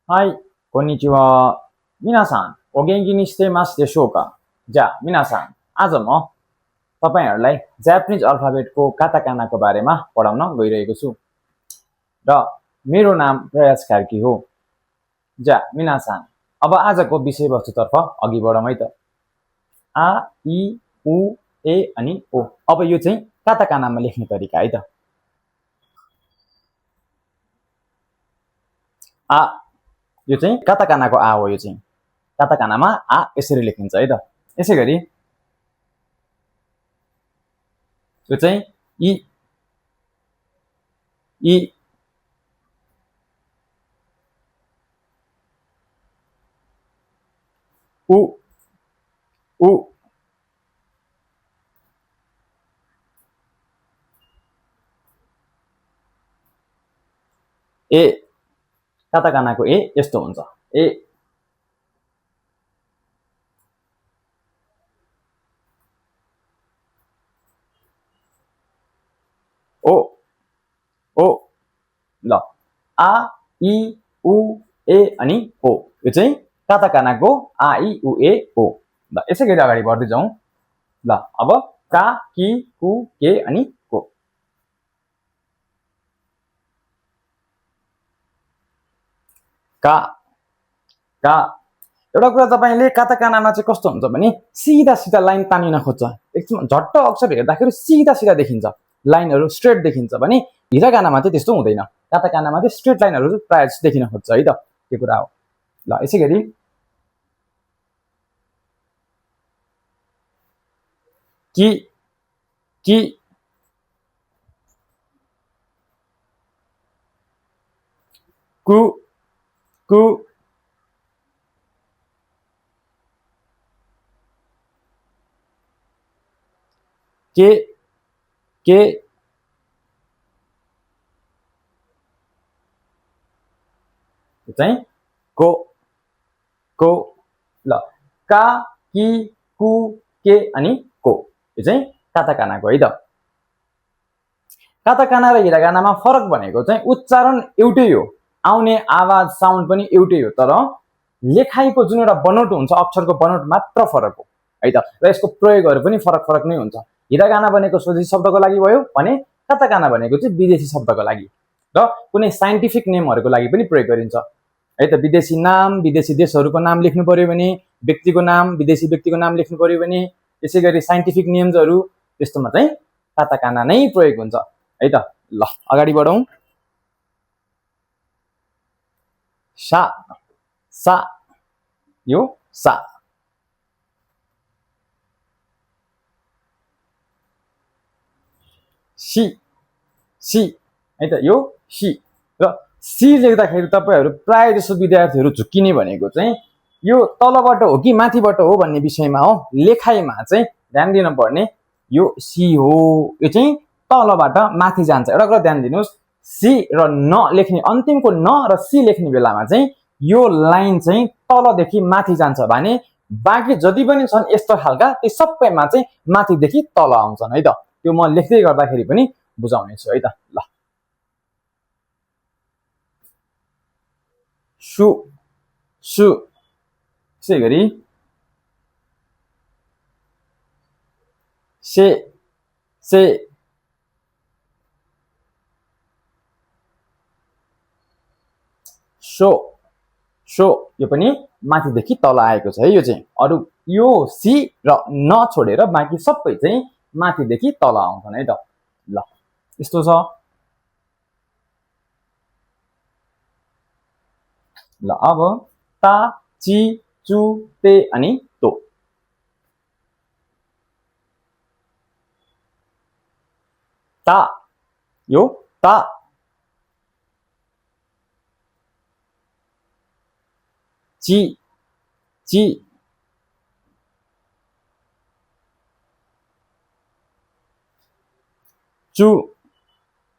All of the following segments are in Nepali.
はい、こんにちは。皆さん、お元気にしてますでしょうか。じゃあ、皆さん、आज म तपाईहरुलाई जापानिज अल्फाबेटको काटाकानाको बारेमा पढाउन गइरहेको छु र मेरो नाम प्रयास कार्की हो। जा मिनासान, अब आजको विषयवस्तुतर्फ अघि बढौँ है त। आ, इ, उ, ए अनि ओ। अब यो चाहिँ काटाकानामा लेख्ने तरिका है त। आ, यो चाहिँ काटाकानाको आ हो। यो चाहिँ काटाकानामा आ यसरी लेखिन्छ है त। यसै गरी यो चाहिँ इ, इ, उ, उ, ए, काटाकानाको ए यस्तो हुन्छ। ए, ओ, ओ, ल आ, इ, उ, ए अनि ओ। यो चाहिँ काटाकानाको आ, इ, उ, ए, ओ। ल यसै गरी अगाडि बढ्दै जाउँ। ल अब का, कि, कु, के अनि को। का, का। एउटा कुरा तपाईले काटाकानामा चाहिँ कस्तो हुन्छ भने सिधा सिधा लाइन तानिन खोज्छ। एकदम झट्ट अक्षर हेर्दाखेरि सिधा सिधा देखिन्छ, लाइनहरु स्ट्रेट देखिन्छ भने हिरागानामा चाहिँ त्यस्तो हुँदैन। काटाकानामा चाहिँ स्ट्रेट लाइनहरु प्राय जस्तो देखिन खोज्छ है त, त्यो कुरा हो। ल यसै गरी कि, कि, कु, कु, के, चाहिँ को, को। ल का, कि, कु, के अनि को। यो चाहिँ काटाकानाको है त। काटाकाना र हिरागानामा फरक भनेको चाहिँ उच्चारण एउटै हो, आउने आवाज साउन्ड पनि एउटै हो, तर लेखाइको जुन एउटा बनोट हुन्छ, अक्षरको बनोट मात्र फरक हो है त। र यसको प्रयोगहरु पनि फरक फरक नै हुन्छ। हिरागाना भनेको स्वदेशी शब्दको लागि भयो भने काटाकाना भनेको चाहिँ विदेशी शब्दको लागि र कुनै साइन्टिफिक नेमहरुको लागि पनि प्रयोग गरिन्छ है त। विदेशी नाम, विदेशी देशहरुको नाम लेख्नु पर्यो भने, व्यक्तिको नाम, विदेशी व्यक्तिको नाम लेख्नु पर्यो भने, त्यसैगरी साइन्टिफिक नेम्सहरु, त्यस्तोमा चाहिँ काटाकाना नै प्रयोग हुन्छ है त। ल अगाडि बढौं। सा, सा, यो सा। सी, सी है त, यो सी। र सी लेख्दाखेरि तपाईहरु प्राय जसो विद्यार्थीहरु झुक्किने भनेको चाहिँ यो तलबाट हो कि माथिबाट हो भन्ने विषयमा हो। लेखाइमा चाहिँ ध्यान दिन पर्ने यो सी हो, यो चाहिँ तलबाट माथि जान्छ। एउटा कुरा ध्यान दिनुस्, सी र न लेख्ने, अन्तिमको न र सी लेख्ने बेलामा चाहिँ यो लाइन चाहिँ तलदेखि माथि जान्छ भने बाँकी जति पनि छन् यस्तो खालका ती सबैमा चाहिँ माथिदेखि तल आउँछन् है त। त्यो म लेख्दै गर्दाखेरि पनि बुझाउने छु है त। ल सु, सु। त्यसै गरी से, से, सो, सो। यो पनि माथिदेखि तल आएको छ है। यो चाहिँ अरु यो सी र न छोडेर बाँकी सबै चाहिँ माथिदेखि तल आउँछन् है त। ल यस्तो छ। ल अब ता, ची, चु, ते अनि तो। ता, यो ता। ची, ची। चु,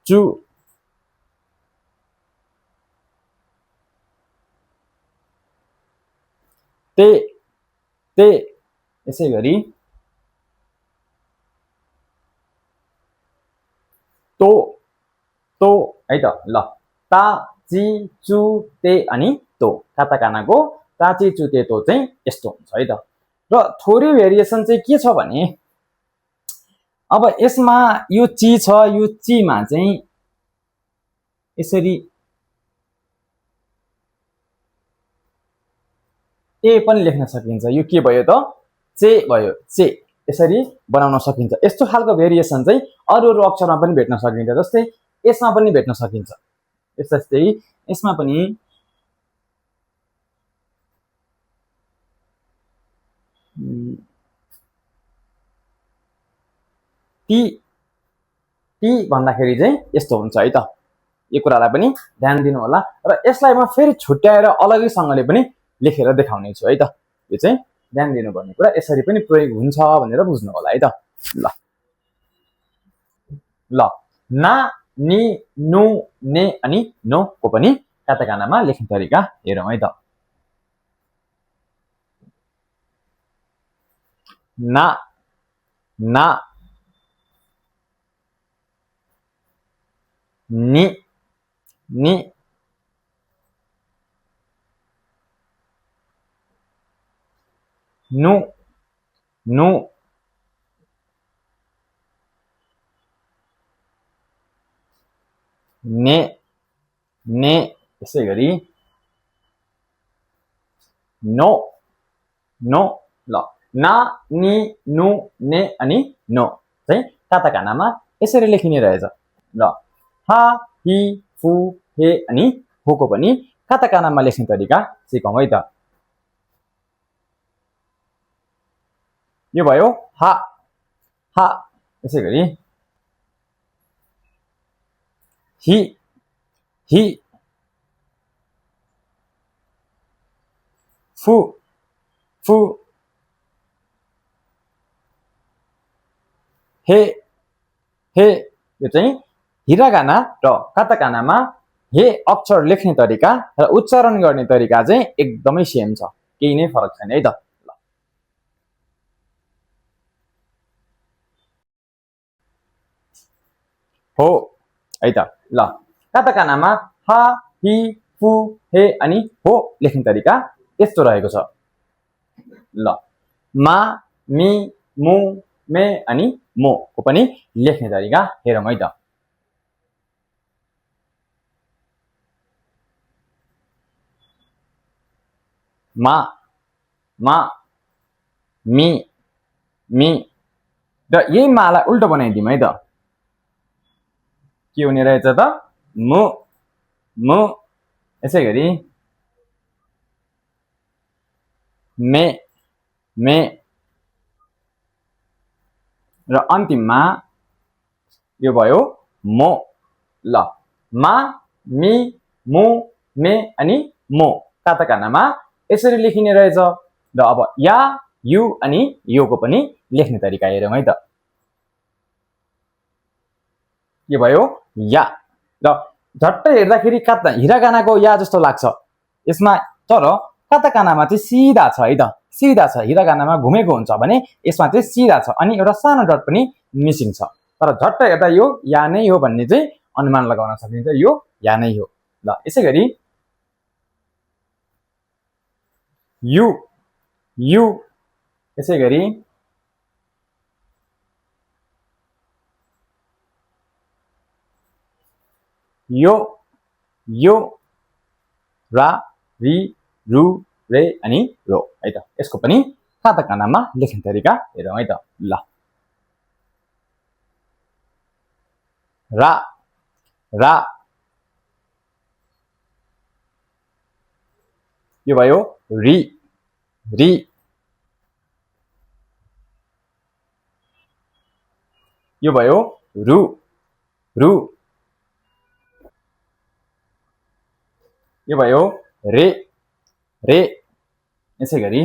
चु। ते, ते। यसै गरी तो, तो है त। ल ता, ची, चु, ते अनि तो काताकानाको चाची चुतेतो चाहिँ यस्तो हुन्छ है त। र थोरै भेरिएसन चाहिँ के छ भने अब यसमा यो ची छ, यो चीमा चाहिँ यसरी ए पनि लेख्न सकिन्छ। यो के भयो त चे भयो, चे यसरी बनाउन सकिन्छ। यस्तो खालको भेरिएसन चाहिँ अरू अरू अक्षरमा पनि भेट्न सकिन्छ। जस्तै यसमा पनि भेट्न सकिन्छ। जस्तै यसमा पनि टी टी भन्दाखेरि चाहिँ यस्तो हुन्छ है त। यो कुरालाई पनि ध्यान दिनु होला। र यसलाई म फेरि छुट्याएर अलगैसँगले पनि लेखेर देखाउने छु है त। यो चाहिँ ध्यान दिनुपर्ने कुरा, यसरी पनि प्रयोग हुन्छ भनेर बुझ्नु होला है त। ल ल ना नि नु ने अनि नो को पनि काताकानामा लेख्ने तरिका हेरौँ है त। ना ना नि नि नु नु ने ने यसै गरी नो नो। ल ना नि नु ने अनि नो चाहिँ काताकानामा यसरी लेखिने रहेछ। र हा हि फु हे अनि होको पनि काताकानामा लेख्ने तरिका सिकौँ है त। यो भयो हा हा। यसै गरी हि हि फु फु हे हे। यो चाहिँ हिरागाना र काताकानामा हे अक्षर लेख्ने तरिका र उच्चारण गर्ने तरिका चाहिँ एकदमै सेम छ, केही नै फरक छैन है त। हो है त। ल काताकानामा हा हि फु हे अनि हो लेख्ने तरिका यस्तो रहेको छ। ल मा मी मु मे अनि मो को पनि लेख्ने तरिका हेरौँ है त। मा मा मी मी। र यही मालाई उल्टो बनाइदिउँ है त। के हुने रहेछ त मु मु। यसै गरी मे मे। र अन्तिममा यो भयो मो। ल मा मी मु मे अनि मो काताकानामा यसरी लेखिने रहेछ। र अब या यु अनि योको पनि लेख्ने तरिका हेरौँ है त। के भयो या। र झट्ट हेर्दाखेरि हिरागानाको या जस्तो लाग्छ यसमा, तर काताकानामा चाहिँ सिधा छ है त, सिधा छ। हिरागानामा घुमेको हुन्छ भने यसमा चाहिँ सिधा छ अनि एउटा सानो डट पनि मिसिङ छ। तर झट्ट हेर्दा यो या नै हो भन्ने चाहिँ अनुमान लगाउन सकिन्छ, यो या नै हो। ल यसै गरी यु यु। यसै गरी यो यो। रा रि रु रे अनि रो है त। यसको पनि काताकानामा लेख्ने तरिका हेरौँ है त। ल रा रा। यो भयो रि रि। यो भयो रु रु। यो भयो रे रे। यसै गरी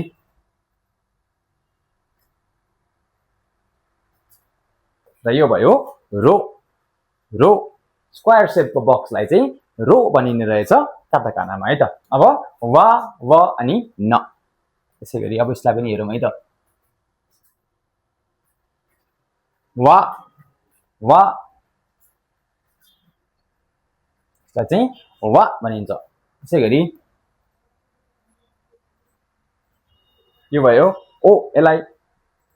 र यो भयो रो रो। स्क्वायर सेपको बक्सलाई चाहिँ रो बनिने रहेछ काताकानामा है त। अब वा व अनि न। यसै गरी अब यसलाई पनि हेरौँ है त। वा वा। यसलाई चाहिँ वा भनिन्छ। यसै गरी यो भयो ओ, यसलाई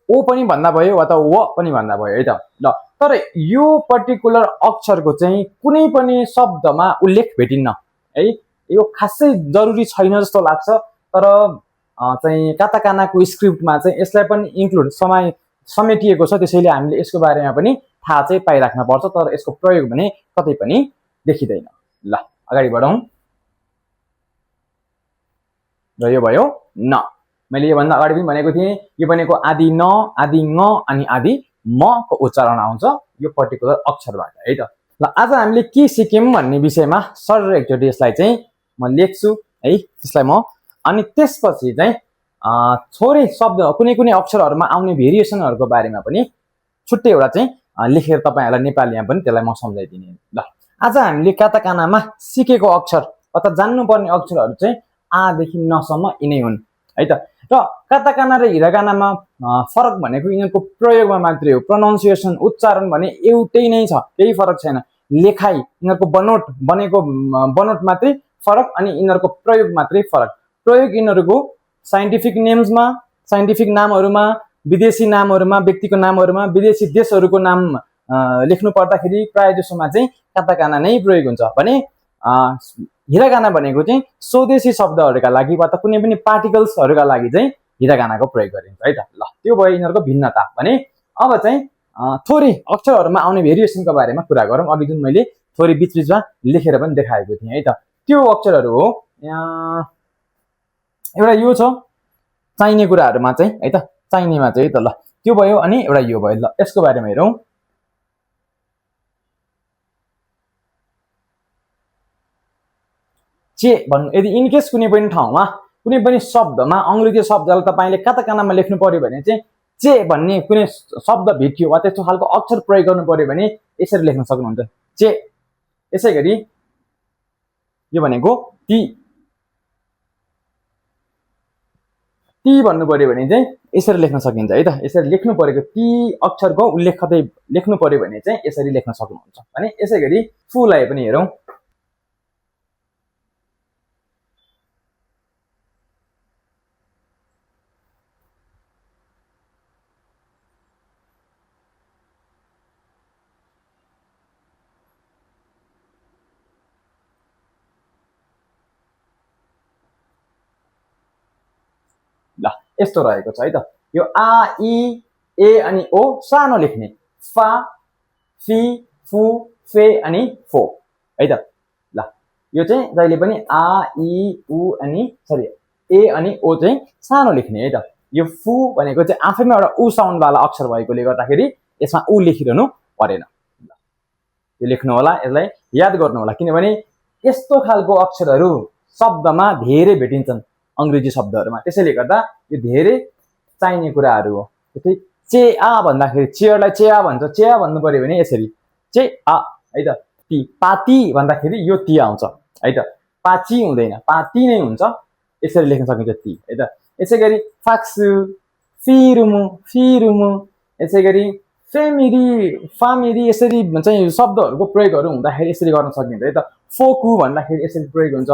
ओ पनि भन्दा भयो वा त व पनि भन्दा भयो है त ल। तर यो पर्टिकुलर अक्षरको चाहिँ कुनै पनि शब्दमा उल्लेख भेटिन्न है, यो खासै जरुरी छैन जस्तो लाग्छ। तर चाहिँ काताकानाको स्क्रिप्टमा चाहिँ यसलाई पनि इन्क्लुड समेटिएको छ, त्यसैले हामीले यसको बारेमा पनि थाहा चाहिँ पाइराख्न पर्छ। तर यसको प्रयोग भने कतै पनि देखिँदैन। ल अगाडि बढौँ। र यो भयो न। मैले योभन्दा अगाडि पनि भनेको थिएँ, यो भनेको आदि न, आदि ङ अनि आदि म को उच्चारण आउँछ यो पर्टिकुलर अक्षरबाट है त। ल आज हामीले के सिक्यौँ भन्ने विषयमा सर एकचोटि यसलाई चाहिँ म लेख्छु है, त्यसलाई म। अनि त्यसपछि चाहिँ थोरै शब्द कुनै कुनै अक्षरहरूमा आउने भेरिएसनहरूको बारेमा पनि छुट्टै एउटा चाहिँ लेखेर तपाईँहरूलाई नेपालीमा पनि त्यसलाई म सम्झाइदिने। ल आज हामीले काताकानामा सिकेको अक्षर अथवा जान्नुपर्ने अक्षरहरू चाहिँ आदेखि नसम्म यिनै हुन् है त। र काताकाना र हिरागानामा फरक भनेको यिनीहरूको प्रयोगमा मात्रै हो। प्रोनाउन्सिएसन उच्चारण भने एउटै नै छ, केही फरक छैन। लेखाइ यिनीहरूको बनोट मात्रै फरक अनि यिनीहरूको प्रयोग मात्रै फरक। प्रयोग यिनीहरूको साइन्टिफिक नेम्समा, साइन्टिफिक नामहरूमा, विदेशी नामहरूमा, व्यक्तिको नामहरूमा, विदेशी देशहरूको नाम लेख्नु पर्दाखेरि प्रायः जसोमा चाहिँ काताकाना नै प्रयोग हुन्छ भने हिरागाना भनेको चाहिँ स्वदेशी शब्दहरूका लागि वा त कुनै पनि पार्टिकल्सहरूका लागि चाहिँ हिरागानाको प्रयोग गरिन्छ है त। ल त्यो भयो यिनीहरूको भिन्नता भने। अब चाहिँ थोरै अक्षरहरूमा आउने भेरिएसनको बारेमा कुरा गरौँ। अघि जुन मैले थोरै बिचबिचमा लेखेर पनि देखाएको थिएँ है त, त्यो अक्षरहरू हो। एउटा यो छ चाहिने कुराहरूमा चाहिँ है त, चाहिनेमा चाहिँ है त। ल त्यो भयो अनि एउटा यो भयो। ल यसको बारेमा हेरौँ। चे भन्नु, यदि इनकेस कुनै पनि ठाउँमा कुनै पनि शब्दमा अङ्ग्रेजी शब्दलाई तपाईँले काताकानामा लेख्नु पर्यो भने चाहिँ चे भन्ने कुनै शब्द भेटियो वा त्यस्तो खालको अक्षर प्रयोग गर्नु पर्यो भने यसरी लेख्न सक्नुहुन्छ चे। यसै गरी यो भनेको ती, ती भन्नु पर्यो भने चाहिँ यसरी लेख्न सकिन्छ है त। यसरी लेख्नु परेको ती अक्षरको उल्लेख कतै लेख्नु पर्यो भने चाहिँ यसरी लेख्न सक्नुहुन्छ भने। यसै गरी फुलाई पनि हेरौँ। ल यस्तो रहेको छ है त। यो आ, इ, ए अनि ओ सानो लेख्ने, फा, फी, फु, फे अनि फो है त। ल यो चाहिँ जहिले पनि आ, इ, उ अनि सरी ए अनि ओ चाहिँ सानो लेख्ने है त। यो फु भनेको चाहिँ आफैमा एउटा उ साउन्डवाला अक्षर भएकोले गर्दाखेरि यसमा उ लेखिरहनु परेन। यो लेख्नु होला, यसलाई याद गर्नु होला, किनभने यस्तो खालको अक्षरहरू शब्दमा धेरै भेटिन्छन् अङ्ग्रेजी शब्दहरूमा। त्यसैले गर्दा यो धेरै चाहिने कुराहरू हो। जस्तै चे आ भन्दाखेरि चेयरलाई चेया भन्छ, चेया भन्नु पर्यो भने यसरी चे आ है त। ती, पाती भन्दाखेरि यो ती आउँछ है त, पाची हुँदैन, पाती नै हुन्छ। यसरी लेख्न सकिन्छ ती है त। यसै गरी फाक्सु, फिरुमु, फिरुमु, यसै गरी फेमिरी, फामिरी, यसरी चाहिँ शब्दहरूको प्रयोगहरू हुँदाखेरि यसरी गर्न सकिन्छ है त। फोकु भन्दाखेरि यसरी प्रयोग हुन्छ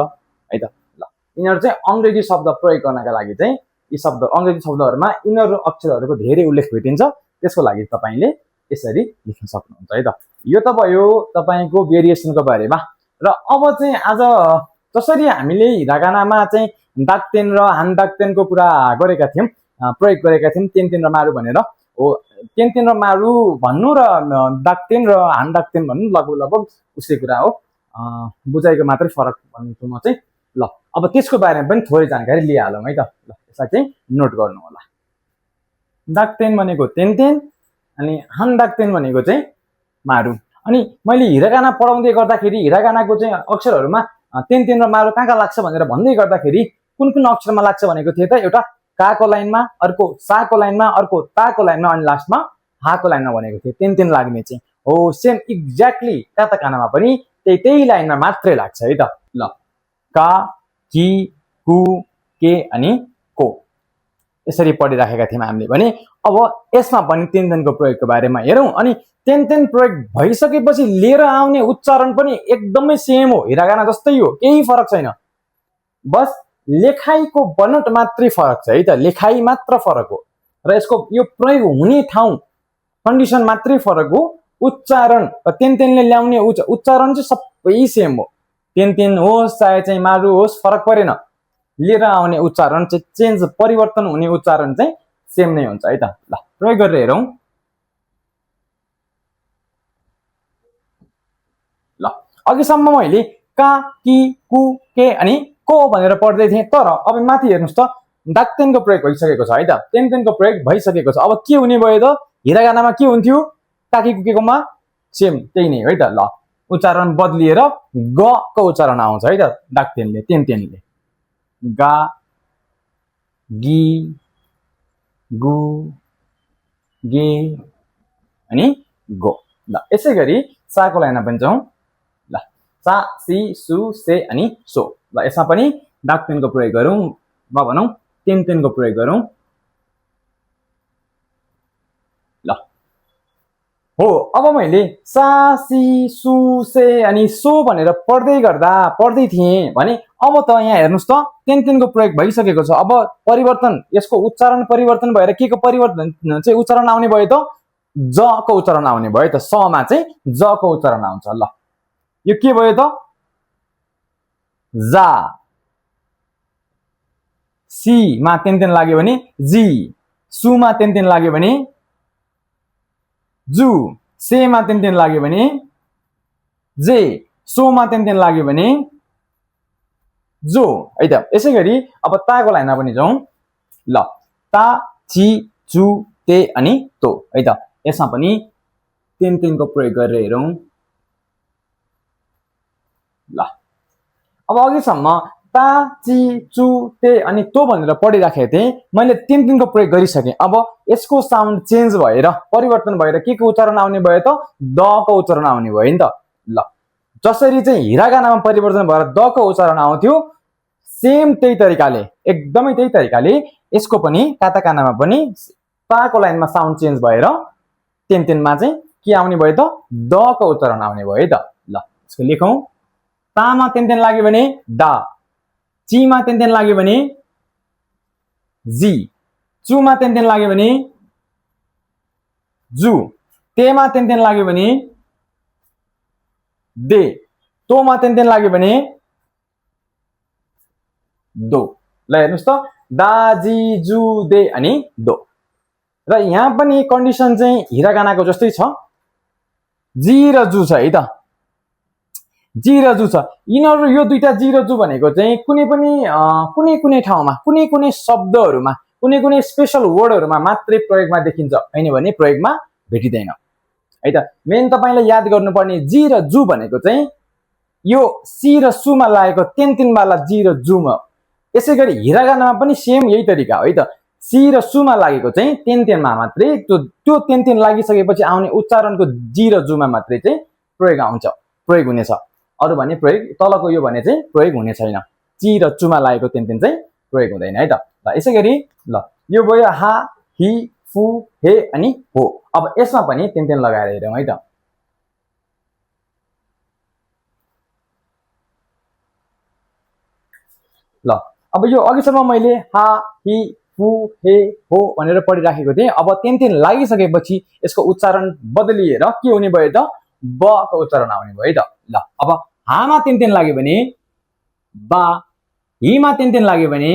है त। ल यिनीहरू चाहिँ अङ्ग्रेजी शब्द प्रयोग गर्नका लागि चाहिँ यी शब्द अङ्ग्रेजी शब्दहरूमा यिनीहरू अक्षरहरूको धेरै उल्लेख भेटिन्छ। त्यसको लागि तपाईँले यसरी लेख्न सक्नुहुन्छ है त। यो त भयो तपाईँको भेरिएसनको बारेमा। र अब चाहिँ आज जसरी हामीले हिरागानामा चाहिँ दाक्तेन र हानदाक्तेनको कुरा गरेका थियौँ, प्रयोग गरेका थियौँ, तेनतेन र मारु भनेर हो। तेनतेन र मारु भन्नु र दाक्तेन र हानदाक्तेन भन्नु लगभग उसै कुरा हो, बुझाइको मात्रै फरक भन्छु म चाहिँ। ल अब त्यसको बारेमा पनि थोरै जानकारी लिइहालौँ है त। ल यसलाई चाहिँ नोट गर्नु होला। दाक्तेन भनेको तेनतेन अनि हानदाक्तेन भनेको चाहिँ मारु। अनि मैले हिरागाना पढाउँदै गर्दाखेरि हिरागानाको चाहिँ अक्षरहरूमा तेनतेन र मारु कहाँ लाग्छ भनेर भन्दै गर्दाखेरि कुन कुन अक्षरमा लाग्छ भनेको थिएँ त। एउटा काको लाइनमा, अर्को साको लाइनमा, अर्को ताको लाइनमा अनि लास्टमा हाको लाइनमा भनेको थिएँ तेनतेन लाग्ने चाहिँ हो। सेम एक्ज्याक्टली काताकानामा पनि त्यही लाइनमा मात्रै लाग्छ है त। ल का, कि, कु, के अनि को यसरी पढिराखेका थियौँ हामीले भने। अब यसमा पनि तेनतेनको प्रयोगको बारेमा हेरौँ। अनि तेनतेन प्रयोग भइसकेपछि लिएर आउने उच्चारण पनि एकदमै सेम हो, हिरागाना जस्तै हो, केही फरक छैन। बस लेखाइको बनोट मात्रै फरक छ है त, लेखाइ मात्र फरक हो र यसको यो प्रयोग हुने ठाउँ कन्डिसन मात्रै फरक हो। उच्चारण तेन ल्याउने उच्चारण चाहिँ सबै सेम हो, तेन होस् चाहे चाहिँ मारु होस् फरक परेन, लिएर आउने उच्चारण चाहिँ चेन्ज परिवर्तन हुने उच्चारण चाहिँ सेम नै हुन्छ है त। ल प्रयोग गरेर हेरौँ। ल अघिसम्म मैले का कि कु के अनि को भनेर पढ्दै थिएँ, तर अब माथि हेर्नुस् त डाक्तेनको प्रयोग भइसकेको छ है त, तेनको प्रयोग भइसकेको छ। अब के हुने भयो त, हिरागानामा के हुन्थ्यो, काकी कुकेकोमा सेम त्यही नै हो है त। ल उच्चारण बदलिएर ग को उच्चारण आउँछ है त डाक्तेनले तेनले, गा गी गु गे अनि गो। ल यसै गरी साको लाइनमा पनि जाउँ। ल सा सी सु से अनि सो। ल यसमा पनि डाक्तेनको प्रयोग गरौँ, भनौँ तेनको प्रयोग गरौँ। ल हो अब मैले सा सी सु से अनि सो भनेर पढ्दै थिएँ भने अब त यहाँ हेर्नुस् त तेनको प्रयोग भइसकेको छ। अब परिवर्तन, यसको उच्चारण परिवर्तन भएर के को परिवर्तन चाहिँ उच्चारण आउने भयो त, ज को उच्चारण आउने भयो त, स मा चाहिँ ज को उच्चारण आउँछ। ल यो के भयो त, जा, सी मा तेन लाग्यो भने जी, सु मा तेन लाग्यो भने जु, से मा तेन लाग्यो भने जे, सो मा तेन लाग्यो भने जो है त। यसै गरी अब ताको लाइनमा पनि जाउँ। ल ता ची चु ते अनि तो है त, यसमा पनि तेनको प्रयोग गरेर हेरौँ। ल अब अघिसम्म ता ची चु ते अनि तो भनेर पढिराखेको थिएँ, मैले तेनको प्रयोग गरिसकेँ। अब यसको साउन्ड चेन्ज भएर परिवर्तन भएर के को उच्चारण आउने भयो त, द को उच्चारण आउने भयो नि त। ल जसरी चाहिँ हिरागानामा परिवर्तन भएर द को उच्चारण आउँथ्यो, सेम त्यही तरिकाले, एकदमै त्यही तरिकाले यसको पनि काताकानामा पनि ताको लाइनमा साउन्ड चेन्ज भएर तेनमा चाहिँ के आउने भयो त, द को उच्चारण आउने भयो है त। ल यसको लेखौँ। तामा तेन लाग्यो भने दा, चीमा तेन लाग्यो भने जी, चुमा तेन लाग्यो भने जु, तेमा तेन लाग्यो भने दे, तोमा तेन लाग्यो भने दो। ल हेर्नुस् त दाजी जु दे अनि दो। र यहाँ पनि कन्डिसन चाहिँ हिरागानाको जस्तै छ, जी र जु छ है त, जी र जु छ। यिनीहरू यो दुईटा जी र जु भनेको चाहिँ कुनै ठाउँमा कुनै शब्दहरूमा कुनै स्पेशल वर्डहरूमा मात्रै प्रयोगमा देखिन्छ, हैन भने प्रयोगमा भेटिँदैन है त। मेन तपाईले याद गर्नुपर्ने जी र जु भनेको चाहिँ यो सी र सुमा लागेको तेन वाला जी र जुमा। यसै गरी हिरागानामा पनि सेम यही तरिका हो है त, सी र सुमा लागेको चाहिँ तेनमा मात्रै, त्यो तेन लागिसकेपछि आउने उच्चारणको जी र जुमा मात्रै चाहिँ प्रयोग हुनेछ। अरु भने प्रयोग तलको यो भने चाहिँ प्रयोग हुने छैन, ची र चुमा लागेको तेन चाहिँ प्रयोग हुँदैन है त। ल यसै गरी ल यो भयो हा हि फु हे अनि हो। अब यसमा पनि तेन लगाएर हेरौँ है त। ल अब यो अघिसम्म मैले हा हि फु हे हो भनेर पढिराखेको थिएँ। अब तेन लागिसकेपछि यसको उच्चारण बदलिएर के हुने भयो त, ब को उच्चारण आउने भयो है त। ल अब हामा तेन लाग्यो भने बा, हिमा तेन लाग्यो भने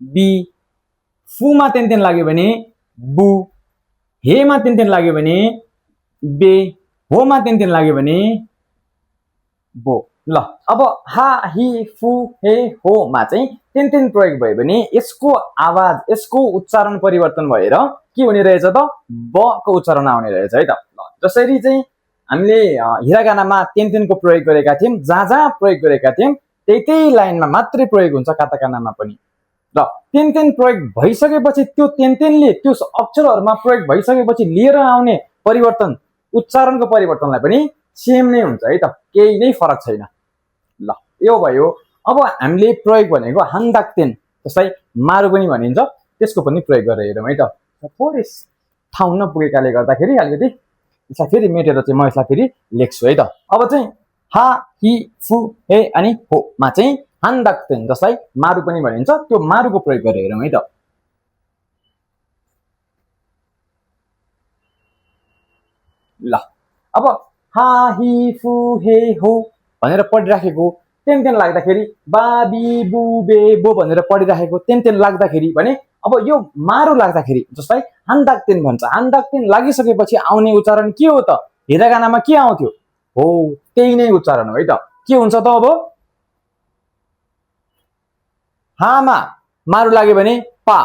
बी, फुमा तेन लाग्यो भने बु, हेमा तेन लाग्यो भने बे, होमा तेन लाग्यो भने बो। ल अब हा हि फु हे हो मा चाहिँ तेन प्रयोग भयो भने यसको आवाज, यसको उच्चारण परिवर्तन भएर के हुने रहेछ त, ब को उच्चारण आउने रहेछ है त। जसरी चाहिँ हामीले हिरागानामा तेनको प्रयोग गरेका थियौं, जहाँ प्रयोग गरेका थियौं त्यही लाइनमा मात्रै प्रयोग हुन्छ काताकानामा पनि। र तेन प्रयोग भइसकेपछि त्यो तेनले त्यो अक्षरहरूमा प्रयोग भइसकेपछि लिएर आउने परिवर्तन, उच्चारणको परिवर्तनलाई पनि सेम नै हुन्छ है त, केही नै फरक छैन। ल यो भयो। अब हामीले प्रयोग भनेको हान्दाक्तेन, जसलाई मारु पनि भनिन्छ, त्यसको पनि प्रयोग गरेर हेरौँ है त। थोरै ठाउँ नपुगेकाले गर्दाखेरि अलिकति यसलाई फेरि मेटेर चाहिँ म यसलाई फेरि लेख्छु है त। अब चाहिँ हा हि फु हे अनि हो मा चाहिँ हान्दाक्तेन जसलाई मारु पनि भनिन्छ त्यो मारुको प्रयोग गरेर हेरौँ है त ल अब हा हि फु हे हो भनेर पढिराखेको तेन तेन लाग्दाखेरि बाबी बुबे बो भनेर पढिराखेको तेन तेन लाग्दाखेरि भने अब यो मारु लाग्दाखेरि जसलाई हान्दाक्तेन भन्छ हान्दाक्तेन लागिसकेपछि आउने उच्चारण के हो त हिरागानामा के आउँथ्यो हो त्यही नै उच्चारण हो है त के हुन्छ त अब हामा मारु लाग्यो भने पा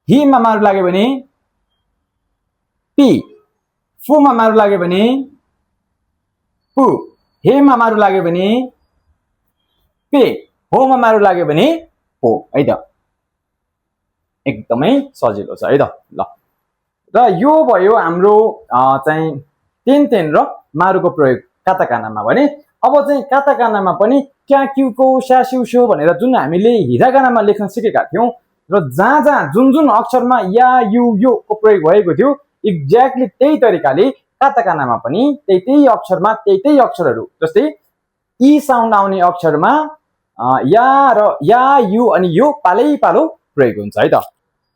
हिमा मारु लाग्यो भने पी फुमा मारु लाग्यो भने पु हेमा मारु लाग्यो भने पे होमा मारु लाग्यो भने हो है त एकदमै सजिलो छ है त ल र यो भयो हाम्रो चाहिँ तेन तेन र मारुको प्रयोग काताकानामा भने अब चाहिँ काताकानामा पनि क्या क्युको स्यास्युसो भनेर जुन हामीले हिरागानामा लेख्न सिकेका थियौँ र जहाँ जहाँ जुन जुन अक्षरमा या यु यो को प्रयोग भएको थियो एक्ज्याक्टली त्यही तरिकाले काताकानामा पनि त्यही अक्षरमा त्यही अक्षरहरू जस्तै ई साउन्ड आउने अक्षरमा या र या यु अनि यो पालै पालो प्रयोग हुन्छ है त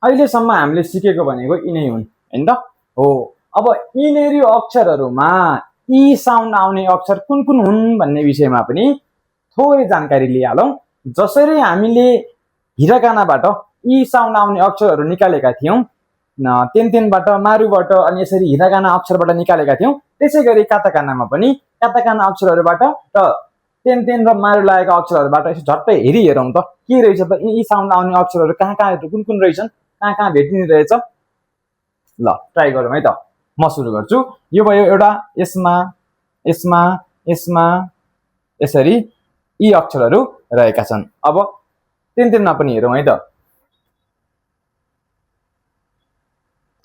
अहिलेसम्म हामीले सिकेको भनेको यिनै हुन् हैन त हो अब यिनीहरू अक्षरहरूमा ई साउन्ड आउने अक्षर कुन कुन हुन् भन्ने विषयमा पनि थोरै जानकारी लिइहालौँ जसरी हामीले हिरागानाबाट ई साउन्ड आउने अक्षरहरू निकालेका थियौँ तेन तेनबाट मारुबाट अनि यसरी हिरागाना अक्षरबाट निकालेका थियौँ त्यसै गरी काताकानामा पनि काताकाना अक्षरहरूबाट र तेन तेन र मारु लागेका अक्षरहरूबाट यसो झट्टै हेरौँ त के रहेछ त यी साउन्ड आउने अक्षरहरू कहाँ कहाँ कुन कुन रहेछन् कहाँ कहाँ भेटिने रहेछ ल ट्राई गरौँ है त म सुरु गर्छु यो भयो एउटा यसमा यसमा यसमा यसरी यी अक्षरहरू रहेका छन् अब तेन तेनमा पनि हेरौँ है त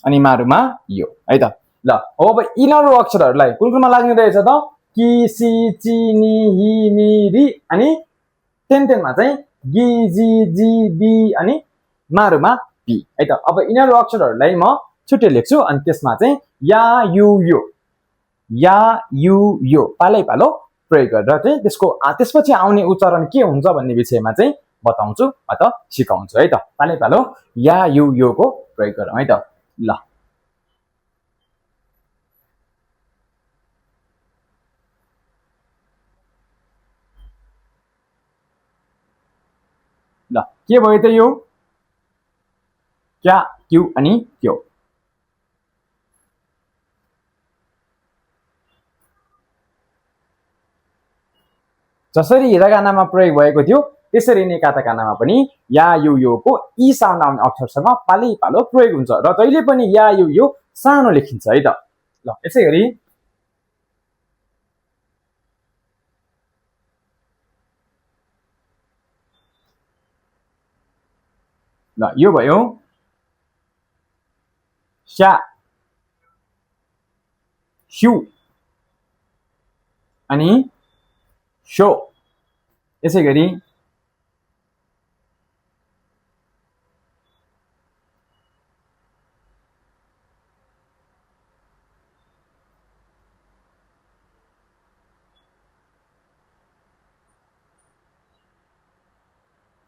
अनि मारुमा यो है त ल अब यिनीहरू अक्षरहरूलाई कुन कुनमा लाग्ने रहेछ त कि सी ची नि हि नि रि अनि तेन तेनमा चाहिँ गि जी जी बी अनि मारुमा पी है त अब यिनीहरू अक्षरहरूलाई म छुट्टै लेख्छु अनि त्यसमा चाहिँ या यु यो पालै पालो प्रयोग गरेर चाहिँ त्यसपछि आउने उच्चारण के हुन्छ भन्ने विषयमा चाहिँ बताउँछु अथवा सिकाउँछु है त पालै पालो या यु यो को प्रयोग गरौँ है त ल ल के भयो त यो क्या क्यु अनि त्यो जसरी हिरागानामा प्रयोग भएको थियो त्यसरी नै काताकानामा पनि या यु यो को ई साउन्ड आउने अक्षरसँग पालै पालो प्रयोग हुन्छ र जहिले पनि या यु यो सानो लेखिन्छ है त ल यसै गरी ल यो भयो स्या स्यु अनि शो यसै गरी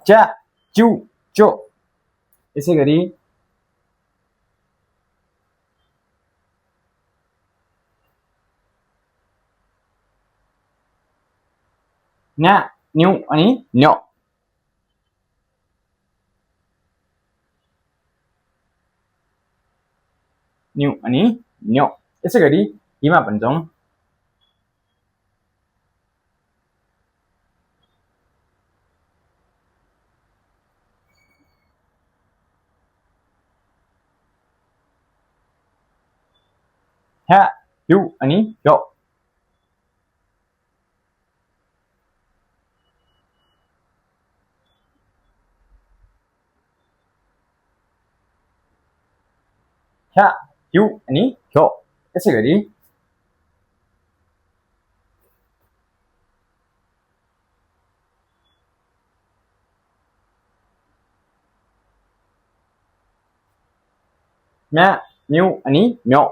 च्या च्यु चो यसै गरी न्या न्यु अनि न्यो न्यु अनि न्यो यसै गरी हिमा भन्छौँ ह्या ह्यु अनि ह्यो ह्या ह्यु अनि ह्यो यसै गरी म्या म्यु अनि म्यो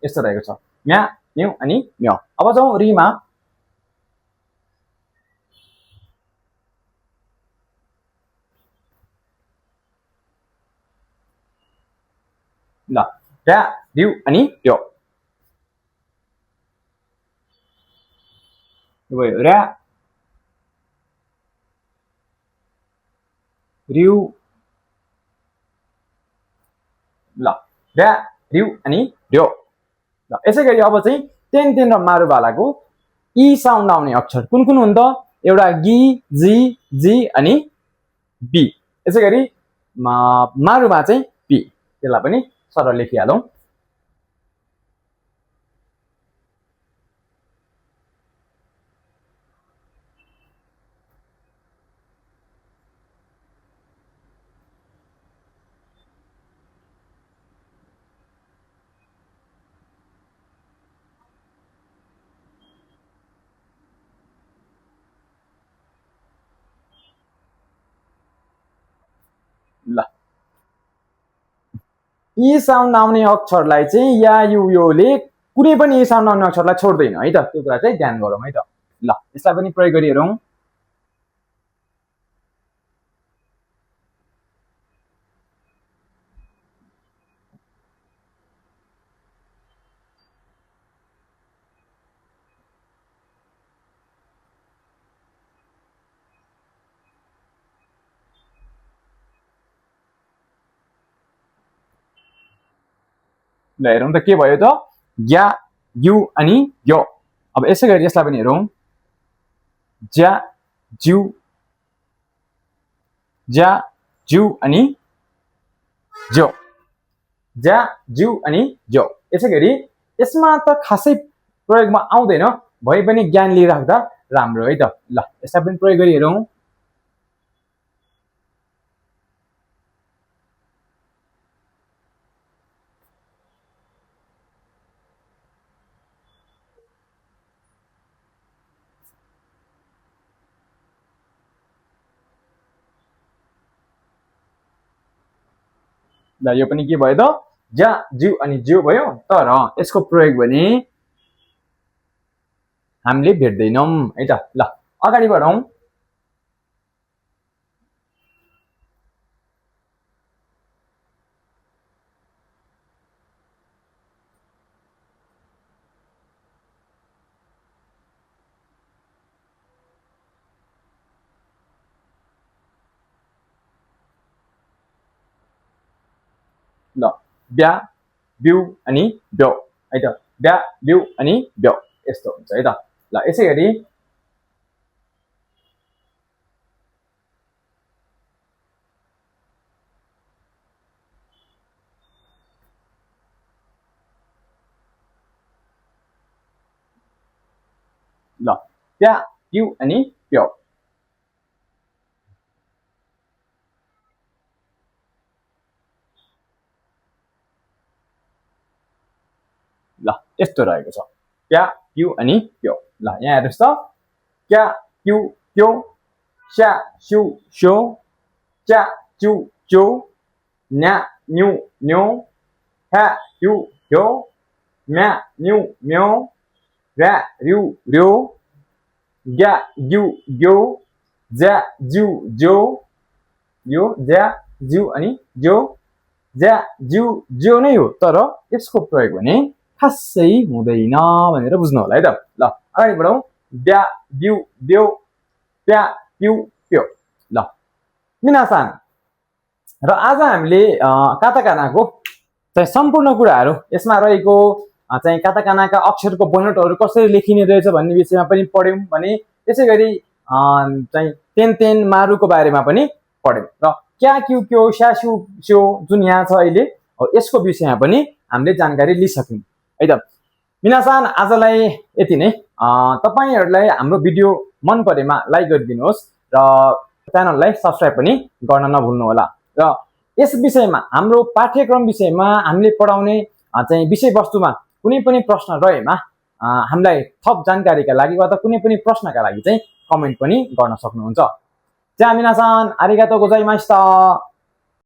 यस्तो रहेको छ म्या म्यु अनि म्य। अब जाउँ रिमा। ल र्या रिउ अनि ट्यो भयो र्या रिउ ल र्या रिउ अनि र्यो। ल यसै गरी अब चाहिँ तेन तेन र मारुवालाको ई साउन्ड आउने अक्षर कुन कुन हुन् त? एउटा गी जी जी अनि बी। यसै गरी मारुमा चाहिँ पी। त्यसलाई पनि सरल लेखिहालौँ। ल ई साउन्ड आउने अक्षरलाई चाहिँ या यु योले कुनै पनि ई साउन्ड आउने अक्षरलाई छोड्दैन है त। त्यो कुरा चाहिँ ध्यान गरौँ है त। ल यसलाई पनि प्रयोग गरी हेरौँ। ल हेरौँ त के भयो त या यु अनि यो। अब यसै गरी यसलाई पनि हेरौँ। ज्या ज्यू ज्या ज्यू अनि ज्यो ज्या ज्यू अनि ज्यो। यसै गरी यसमा त खासै प्रयोगमा आउँदैन भए पनि ज्ञान लिइराख्दा राम्रो है त। ल यसलाई पनि प्रयोग गरी हेरौँ। ल यो पनि के भयो त ज्या ज्यू अनि ज्यो भयो। तर यसको प्रयोग भने हामीले भेट्दैनौँ है त। ल अगाडि बढौँ। ल ब्या ब्यू अनि ब्यो है त। ब्या ब्यू अनि ब्यो यस्तो हुन्छ है त। ल यसै गरी ल ब्या ब्यू अनि ब्यो। ल यस्तो रहेको छ क्या क्यू अनि क्यो। ल यहाँ हेर्नुहोस् त क्या क्यू क्यो स्या स्यु स्यो च्या च्यु च्यो न्या न्यु न्यो ह्या ह्यु ह्यो म्या म्यु म्यो र्या र्यु र्यो ग्या ग्यु ग्यो ज्या ज्यु ज्यो यो ज्या ज्यू अनि ज्यो ज्या ज्यू ज्यो नै हो। तर यसको प्रयोग भने खासै हुँदैन भनेर बुझ्नु होला है त। ल अगाडि बढौँ। ब्या ब्यू ब्यो प्या प्यु प्यो। ल मिनासान र आज हामीले काताकानाको चाहिँ सम्पूर्ण कुराहरू यसमा रहेको चाहिँ काताकानाका अक्षरको बनोटहरू कसरी लेखिने रहेछ भन्ने विषयमा पनि पढ्यौँ भने त्यसै गरी चाहिँ तेन तेन मारुको बारेमा पनि पढ्यौँ र क्या क्यु क्यो स्या स्यु स्यो जुन यहाँ छ अहिले यसको विषयमा पनि हामीले जानकारी लिइसक्यौँ है त। मिनासान आजलाई यति नै। तपाईहरुलाई हाम्रो भिडियो मन परेमा लाइक गरिदिनुहोस् र च्यानललाई सब्स्क्राइब पनि गर्न नभुल्नु होला। र यस विषयमा हाम्रो पाठ्यक्रम विषयमा हामीले पढाउने चाहिँ विषयवस्तुमा कुनै पनि प्रश्न रहेमा हामीलाई थप जानकारीका लागि वा त कुनै पनि प्रश्नका लागि चाहिँ कमेन्ट पनि गर्न सक्नुहुन्छ। じゃあ皆さんありがとうございました。